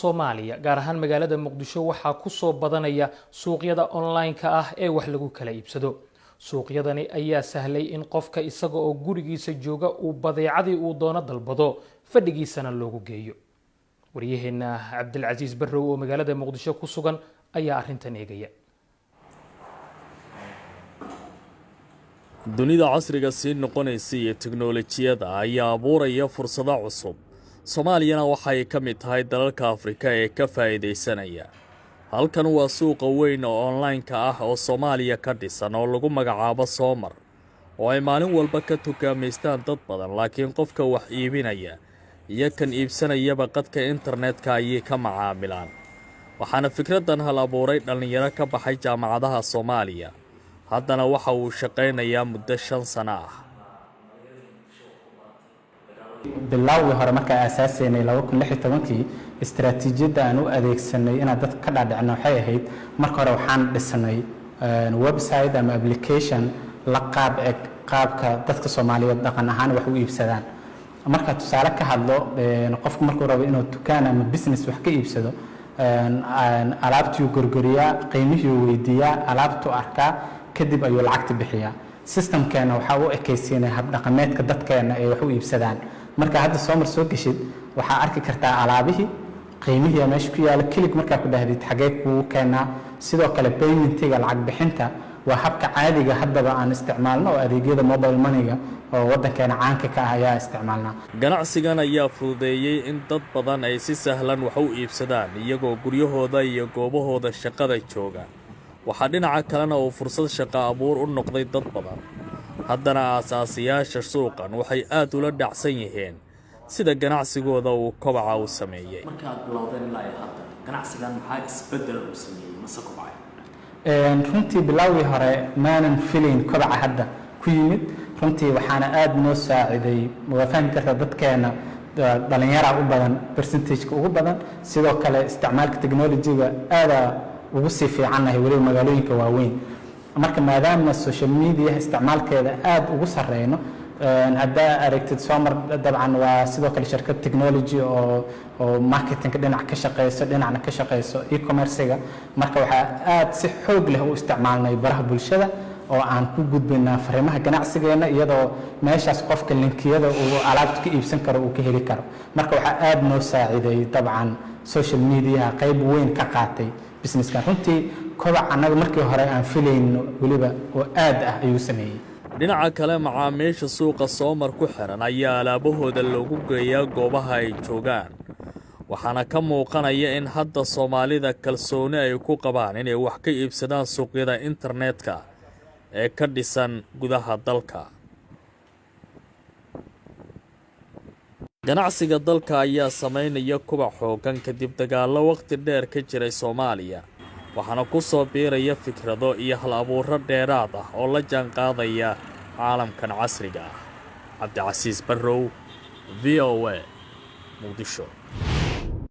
Soomaaliya, gaar ahaan magaalada Muqdisho, waxaa kusoo badanaya suuqyada online-ka ah ee wax lagu kala iibsado. Suuqyadani ayaa sahlay in qofka isaga oo gurigiisa jooga uu badeecadii uu doono dalbado, fadhigiisana loogu geeyo. Waryaheena Cabdilcasiis Barrow oo magaalada Muqdisho ku sugan ayaa arrintan eegaya. Dunida casriga sii noqonaysa iyo teknolojiyada ayaa abuuraya fursado cusub. Soomaaliyana waxay ka mid tahay dalalka Afrika ee ka faa'iidaysanaya. Halkan waa suuqa weyn oo online-ka ah oo Soomaaliya ka dhisan oo lagu magacaabo Soomar, oo ay maalin walba ka tukaamaystaan dad badan, laakiin qofka wax iibinaya iyo kan iibsanayaba qadka internetka ayay ka macaamilaan. Waxaana fikraddan hal abuuray dhallinyaro ka baxay jaamacadaha Soomaaliya. Haddana waxa uu shaqaynayaa muddo 5 sano ah. Bilowgii hore markaa aasaaseynay 2016-kii, istaraatiijiyadda aan u adeegsanay inaan dadka ka dhaadhicno waxay ahayd: marka hore waxaan dhisnay website ama application la qaab eg qaabka dadka Soomaaliyeed dhaqan ahaan wax u iibsadaan. Marka tusaale ka hadlo, qofku markuu rabo inuu dukaan ama business wax ka iibsado, alaabtuu gorgoriyaa, qiimihii weydiiyaa, alaabtuu arkaa, kadib ayuu lacagta bixiyaa. Systemkeena waxaa u ekaysiinay habdhaqameedka dadkeena ay wax u iibsadaan. Marka hadda Soomar soo geshid, waxaa arki kartaa alaabihii, qiimihii meesha ku yaala. Click markaa ku dhahdid, xagee kugu keenaa? Sidoo kale paymentiga, lacag bixinta, waa habka caadiga haddaba aan isticmaalno oo adeegyada mobile moneyga oo waddankeena caanka ka ah ayaa isticmaalnaa. Ganacsigan ayaa fududeeyey in dad badan ay si sahlan wax u iibsadaan iyagoo guryahooda iyo goobahooda shaqada jooga. Waxaa dhinaca kalena uu fursad shaqo abuur u noqday dad badan. Haddana aasaasiyaasha suuqan waxay aad ula dhacsan yihiin sida ganacsigooda uu kobaca u sameeyey. Marka aad bilowdeen ilaa iyo hadda, ganacsigan maxaa isbeddel uu sameeyey, mase kobcay? Runtii bilowgii hore maanan filayn kobaca hadda ku yimid. Runtii waxaana aada noo saaciday, waa fahmi kartaa, dadkeena dhalinyara u badan, percentageka ugu badan. Sidoo kale isticmaalka technologyga aada ugu sii fiicannahay, weliba magaalooyinka waaweyn. Marka maadaama social media isticmaalkeeda aada ugu sareyno, haddaa aragtid Somar dabcan waa sidoo kale shirkad technology oo marketingka dhinac ka shaqeyso, dhinacna ka shaqeyso e-commercega. Marka waxaa aada si xoog leh u isticmaalnay baraha bulshada oo aan ku gudbaynaa fariimaha ganacsigeena, iyadoo meeshaas qofka linkiyada uu alaabta ka iibsan karo uu ka heli karo. Marka waxaa aada noo saaciday dabcan social mediaha, qayb weyn ka qaatay businesskan. Runtii kobac annaga markii hore aan filayno weliba oo aad ah ayuu sameeyey. Dhinaca kale, macaamiisha suuqa Soomar ku xiran ayaa alaabahooda loogu geeyaa goobaha ay joogaan, waxaana ka muuqanaya in hadda Soomaalida kalsooni ay ku qabaan inay wax ka iibsadaan suuqyada internetka ee ka dhisan gudaha dalka. Ganacsiga dalka ayaa samaynaya kubac xooggan kadib dagaallo wakhti dheer ka jiray Soomaaliya, waxaana ku soo biiraya fikrado iyo hal abuurro dheeraad ah oo la jaan qaadaya caalamkan casriga ah. Cabdicasiis Barrow, VOA, Muqdisho.